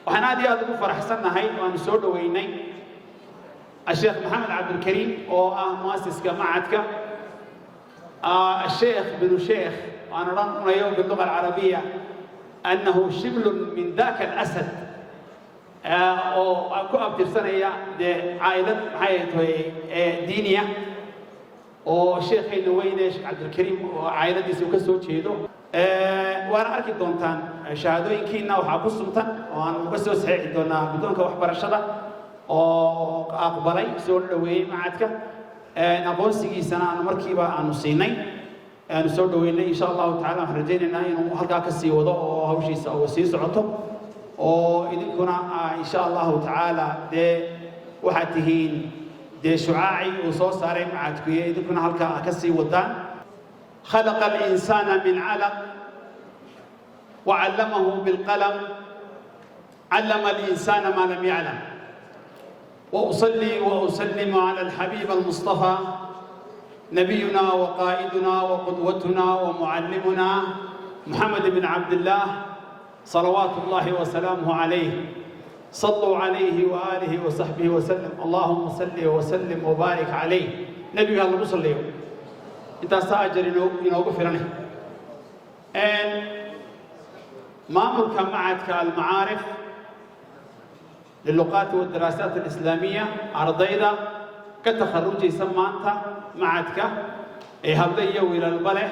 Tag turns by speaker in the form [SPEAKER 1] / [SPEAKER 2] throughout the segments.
[SPEAKER 1] Waxaan aad iyo aad ugu faraxsannahay waanu soo dhoweynay Asheekh Maxamed Cabdilkariim oo ah muasiska macadka, الشيخ بن شيخ وأنا odhanayo باللغة العربية أنه شبل من ذاك الأسد, oo ku abtirsanaya dee caa'ilad maxay tahay diiniya, oo sheekhayna weyne Sheekh Cabdilkariim oo caa'iladiisa uu ka soo jeedo. Waana arki doontaan shahaadooyinkiina waxaa ku suntan oo aan uga soo saxiixi doonaa guddoonka waxbarashada oo aqbalay, soo dhoweeyey macadka, aqoonsigiisana aanu markiiba aanu siinay, aanu soo dhoweynay. Insha Allahu tacala waxaan rajaynaynaa inuu halkaa ka sii wado oo hawshiisa uu sii socoto, oo idinkuna insha Allahu tacaala dee waxaad tihiin dee shucaacii uu soo saaray macadkuye, idinkuna halkaa ka sii wadaan. خلق الإنسان من علق وعلمه بالقلم علم الإنسان ما لم يعلم. وأصلي وأسلم على الحبيب المصطفى، نبينا وقائدنا وقدوتنا ومعلمنا محمد بن عبد الله، صلوات الله وسلامه عليه. صلوا عليه وآله وصحبه وسلم. اللهم صل وسلم وبارك عليه. نبي الله صلى انت ساجر inoogu filanay. Maamulka macadka Almacaarif للغات والدراسات الإسلامية, ardayda ka takharujaysa maanta macadka ee hablo iyo wiilalba leh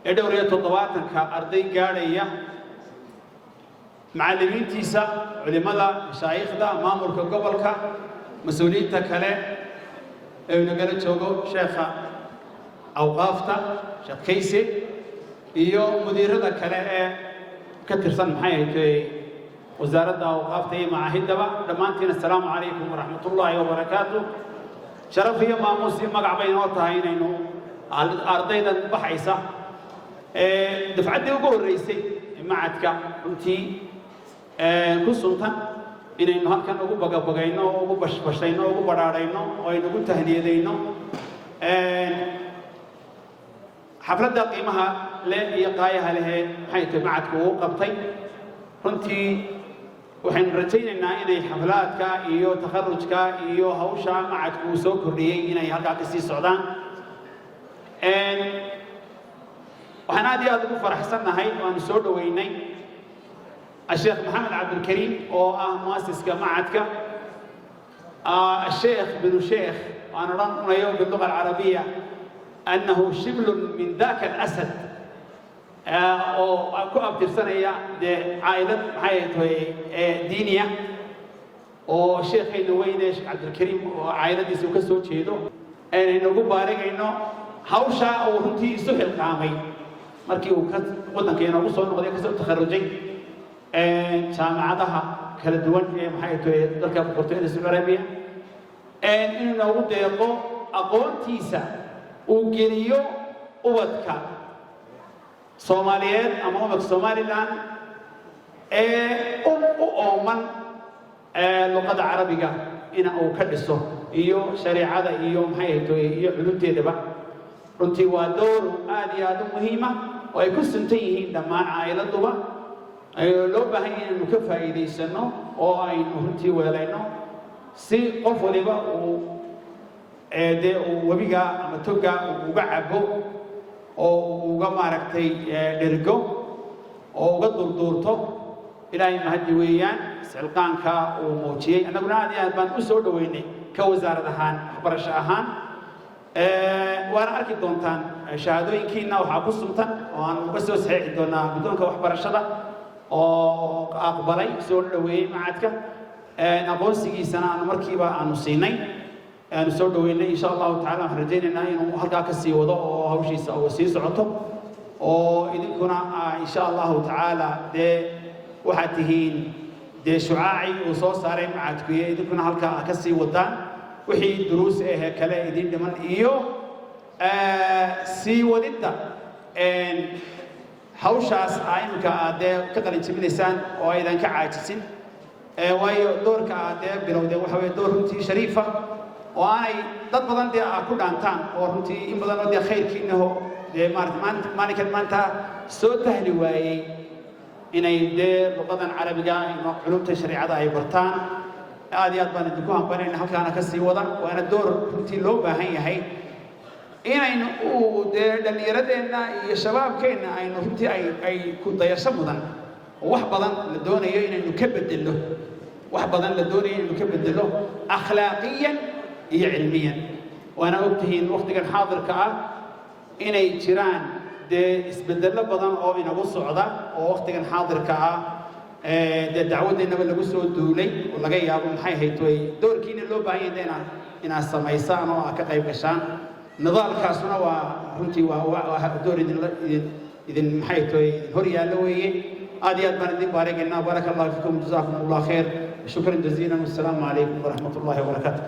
[SPEAKER 1] ee dhowr iyo toddobaatanka arday gaadhaya, macallimiintiisa, culimmada, mashaayikhda, maamulka gobolka, mas-uuliyiinta kale ee inagala joogo sheekha awqaafta, Sheekh Kayse, iyo mudiirada kale ee ka tirsan maxay ahayd wasaaradda awqaafta iyo macaahidaba, dhammaantiin assalaamu calaykum waraxmat ullaahi wabarakaatu. Sharaf iyo maamuus iyo magac bay inoo tahay inaynu ardaydan baxaysa ee dafcaddii ugu horreysay ee macadka runtii ku suntan inaynu halkan ugu bagabagayno oo ugu bashbashayno, ugu badhaadhayno oo aynu ugu tahniyadayno xafladda qiimaha leh iyo qaayaha lehee maxay tahay macadku uu qabtay. Runtii waxaynu rajaynaynaa inay xaflaadka iyo takharujka iyo hawsha macadku uu soo kordhiyey inay halkaa ka sii socdaan. Waxaan aad iyo aad ugu faraxsannahay waanu soo dhoweynay Asheekh Maxamed Cabdilkariim oo ah muasiska macadka, الشيخ بن شيخ وأنا odhanayo باللغة العربية أنه شبل من ذاك الأسد, oo ku abtirsanaya dee caa'ilad maxay tahay diiniya, oo sheekhayna weyne Sheekh Cabdilkariim oo caa'iladiisa uu ka soo jeedo, aynu ugu baarigayno hawshaa uu runtii isu xilqaamay markii uu ka waddanka inoogu soo noqday, kasoo takharujay jaamacadaha kala duwan ee maxay tahay dalka Boqortooyada Sacuudi Arabiya, inuu inoogu deeqo aqoontiisa, uu geliyo ubadka Soomaaliyeed ama ubadka Somaliland ee u ooman luqada Carabiga ina uu ka dhiso iyo shareecada iyo maxay ahayd iyo culumteedaba. Runtii waa door aad iyo aad u muhiima oo ay ku suntan yihiin dhammaan caa'iladuba, loo baahan yahay inaynu ka faa'iidaysano oo aynu runtii weelayno, si qof waliba uu dee uu webiga ama toga uu uga cabo oo uu uga maaragtay dhergo oo uga durduurto. Ilaahay mahaddi weeyaan isxilqaanka uu muujiyey. Annaguna aad iyo aad baan u soo dhoweynay ka wasaarad ahaan, waxbarasho ahaan. Waana arki doontaan shahaadooyinkiina waxaa ku suntan oo aan uga soo saxiixi doonaa guddoonka waxbarashada oo aqbalay, soo dhoweeyey macadka, aqoonsigiisana aanu markiiba aanu siinay, aanu soo dhoweynay. Insha Allahu tacala waxaan rajaynaynaa inuu halkaa ka sii wado oo hawshiisa uu sii socoto, oo idinkuna insha Allahu tacaala dee waxaad tihiin dee shucaacii uu soo saaray macadkuye, idinkuna halkaa ka sii wadaan wixii duruus ahee kale idin dhiman iyo sii wadidda hawshaas aa iminka aad dee ka qalin jebinaysaan oo aydan ka caajisin, waayo doorka aad dee bilowdeen waxa weye door runtii shariifa oo aanay dad badan dee aad ku dhaantaan, oo runtii in badan oo dee khayrkiinaho dee maarata maalinkan maanta soo tahli waayey. Inay dee luqadan Carabiga iyo culumta shareecada ay bartaan, aad iyo aad baan idinku hambaynayna. Halkaana ka sii wada, waana door runtii loo baahan yahay inaynu uu dee dhallinyaradeenna iyo shabaabkeenna aynu runtii ay ku dayasho mudan oo wax badan la doonayo inaynu ka bedello, wax badan la doonayo inaynu ka bedello akhlaaqiyan iyo cilmiyan. Waana ogtihiin waqtigan xaadirka ah inay jiraan dee isbedello badan oo inagu socda, oo waqtigan xaadirka ah dee dacwadeennaba lagu soo duulay, oo laga yaabo, maxay ahayd way, doorkiina loo baahan yahay inaad samaysaan oo aad ka qayb gashaan. Nidaalkaasuna waa runtii waa door idin, maxay toy, idin hor yaallo weeye. Aad iyo aad baan idin baaragaynaa. Baaraka Allahu fiikum, jazaakum Allah khayr, shukran jaziilan, wassalaamu calaykum waraxmat ullahi wabarakaatu.